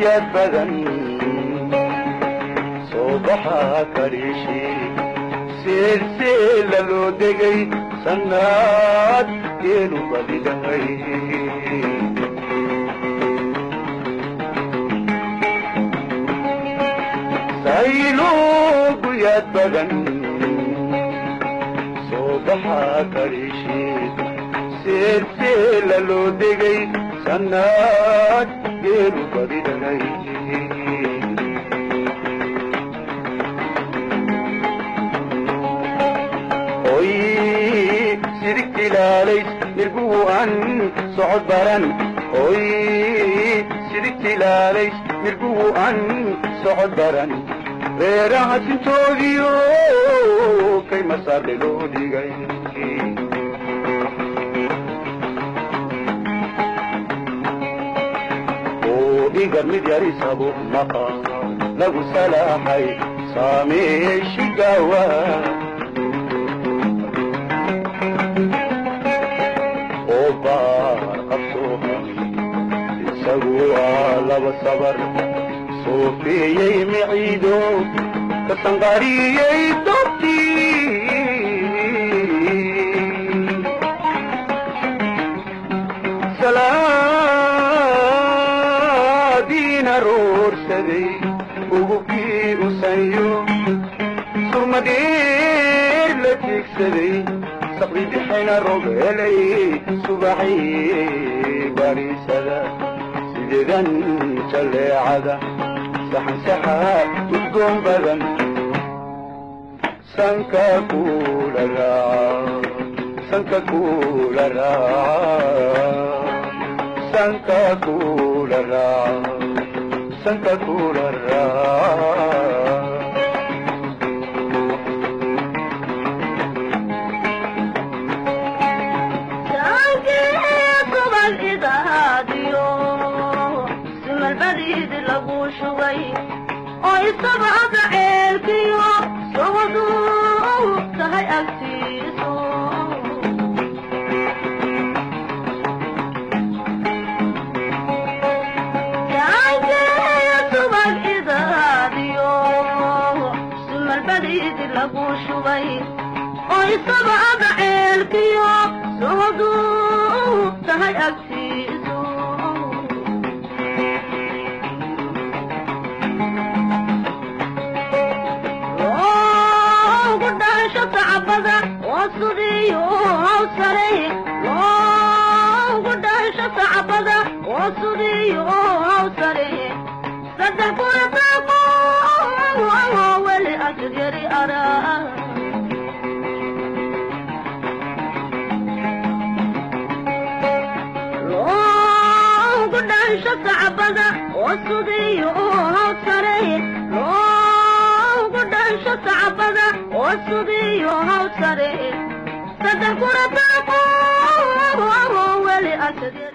guyaad badan soo baxa kariishi seelseela loo degay sannaad geelu badidahay saylo guyaad badan soo baxa kariishi seelseela loo degay sannaad geelu badidahay oy sirigtilaalays nirguhu an socod baran oy sirigtilaalays nirguhu an socod baran reeraha sintoodiyo kay masaarle loo dhigay oo igar mid yarisabo maqa lagu salaaxay saameeshigawa oo baar qabsoohan isagu aa laba sabar soofeeyey miciido ka sanqariyey dobtii salaadiina roorsaday ugubkii usanyo surmadheer la tiigsaday saqdi bixina rog helay subaxii bariisada sideedan jaleecada saxansaxa udgoon badan sanka kula raaca sanka kula raaca sanka kula raaca sanka kula raaca oo isabada ceelkiyo socdu tahay agtiiso jaankeeya subag idaadiyo sumalbadiidi lagu shubay oo isabada ceelkiyo socdu tahay agtiiso loogu dhaasho sacbada oo sudiyo hawsare saddex kurataaqo weli ashir yari araa loogu dhaasho sacbada oo sudiyo hawsare loogu dhaasho sacbada oo sudiyo hawsare saddex kurataaqo weli ashir yari.